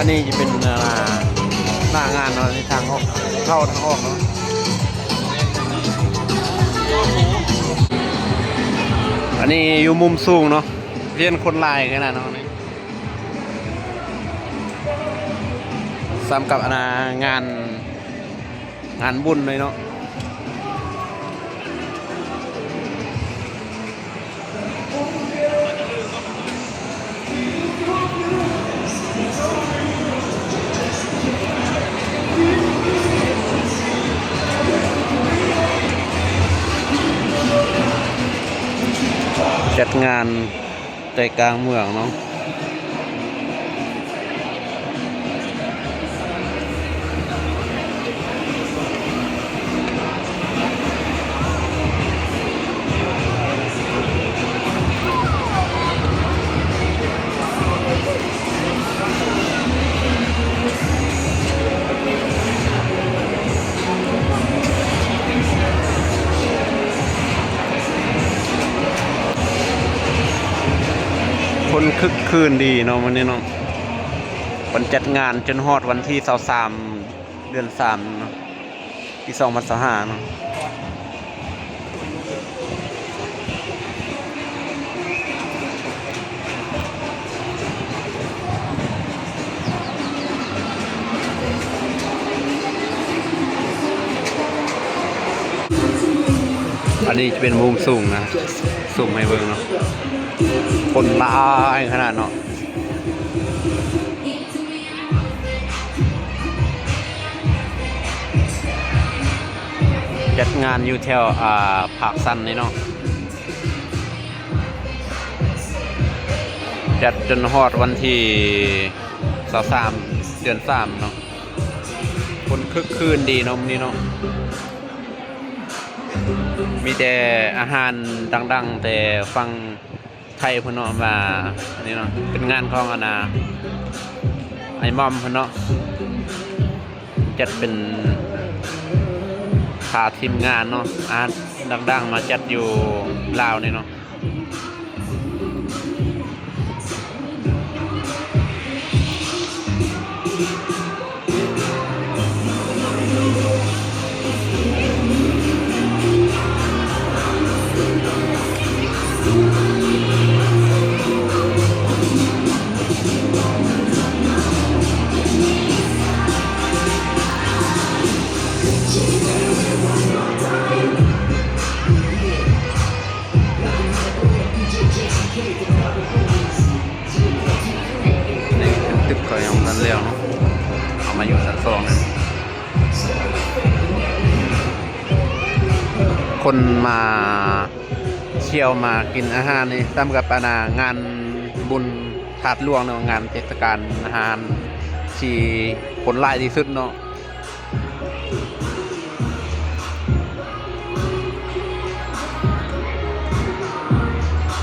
ອັນນີ້ຈະເປັນ ອ່າ ໜ້າງານເນາະ ນີ້ທາງອອກ ເຂົ້າທາງອອກເນາະ. ອັນນີ້ຢູ່ມຸມສູງເນາະ ເຫັນຄົນຫຼາຍຂະໜາດເນາະ ນີ້ ສ່ຳກັບອັນນ່າງານ ງານບຸນເລີຍເນາະ. ຈັດງານ ໃຈກາງເມືອງເນາະ. ຄົນຄຶກຄື້ນດີເນາະ ມື້ນີ້ເນາະ. ເພິ່ນຈັດງານຈົນຮອດວັນທີຊາວສາມ ເດືອນສາມເນາະ ປີສອງພັນຊາວຫ້າເນາະ. ອັນນີ້ຈະເປັນມຸມສູງນະ ຊູມໃຫ້ເບິ່ງເນາະ ຄົນຫຼາຍຂະໜາດເນາະ. ຈັດງານຢູ່ແຖວ ອ່າ ພາກຊັນນີ້ເນາະ ຈັດຈົນຮອດວັນທີຊາວສາມ ເດືອນສາມເນາະ. ຄົນຄຶກຄື້ນດີເນາະ ມື້ນີ້ເນາະ ມີແຕ່ອາຫານດັງໆ ແຕ່ຝັ່ງ ໄທພຸ້ນເນາະ ວ່ານີ້ເນາະ ເປັນງານຂອງອັນນ່າ ອ້າຍໝ່ອມພຸ້ນເນາະ ຈັດເປັນພາທີມງານເນາະ ອາຫານດັງໆ ມາຈັດຢູ່ລາວນີ້ເນາະ. ນີ້ ຕຶກເຂົາຍັງບໍ່ທັນແລ້ວເນາະ ເອົາມາຢູ່ຊັ້ນສອງເລີຍ. ຄົນມາທ່ຽວມາກິນອາຫານນີ້ ສ່ຳກັບອັນນ່າງານບຸນທາດຫຼວງເນາະ ງານເທດສະການອາຫານທີ່ຄົນຫຼາຍທີ່ສຸດເນາະ.